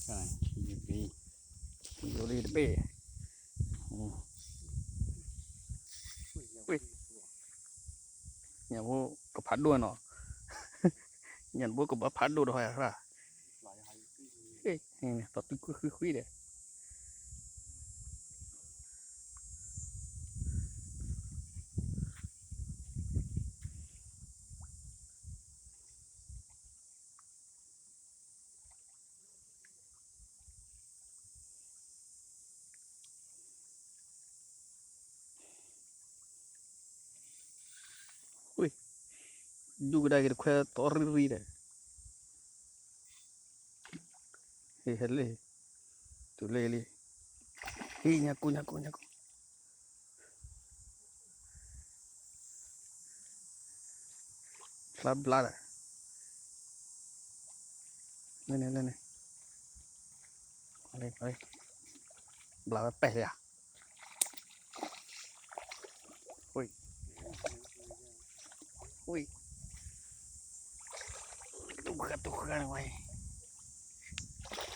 ယိၤလံတဘ့ၣ်, ညၣ်ဖိကဖးဒိၣ်နီၤ, ညၣ်ဖိကဘၣ်ဖးဒိၣ်ဒီးဟီယၤရၣ်, သီတူၢ်ဃံဃံဃံဒီး ဒူၣ်ကဒါက့ၤတခွဲသီရံၣ်ရံၣ်ဒီး, ဟဲလ့, တုၤလ့လံ, ဟံၣ်ညါကူညါကူညါကူ, ဖျါဘျါဒီး, လၢန့ၣ်လၢန့ၣ်, ဘျါဝဲပဲာ်လံဧါ, တူၢ်ဃာ်တူၢ်ဃာ်န့ၣ်ဝဲ,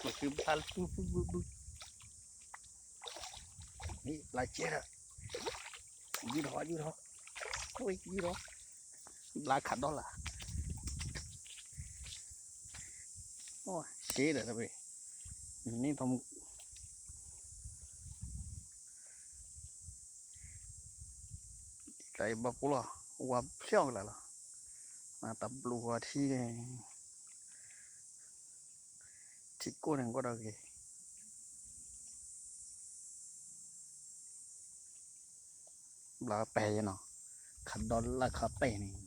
ဘျါလၢပူၤပူၤပူၤပူၤ, ဘျါကဲဒီး, ယူၢ်ထီၣ်ယူၢ်ထီၣ်, ယူၢ်ထီၣ်, ဘျါခးဒီလၢ်, ရှဲဒီးတဘ့ၣ်, န့ၣ်ထီၣ်မူ တၢ်အံၤဘၣ်ပူၤလီၤ, ဝါဖျီၣ်ကလာ်လီၤ, တၢ်ဘျုးဝါထံန့ၣ်, ထံကိၢ်န့ၣ်ကီၢ်ဒီးဂ့ၤ, ဘျါပဲာ်ယဲနီၤ, ခးဒီလၢ်ခးပဲာ်န့ၣ်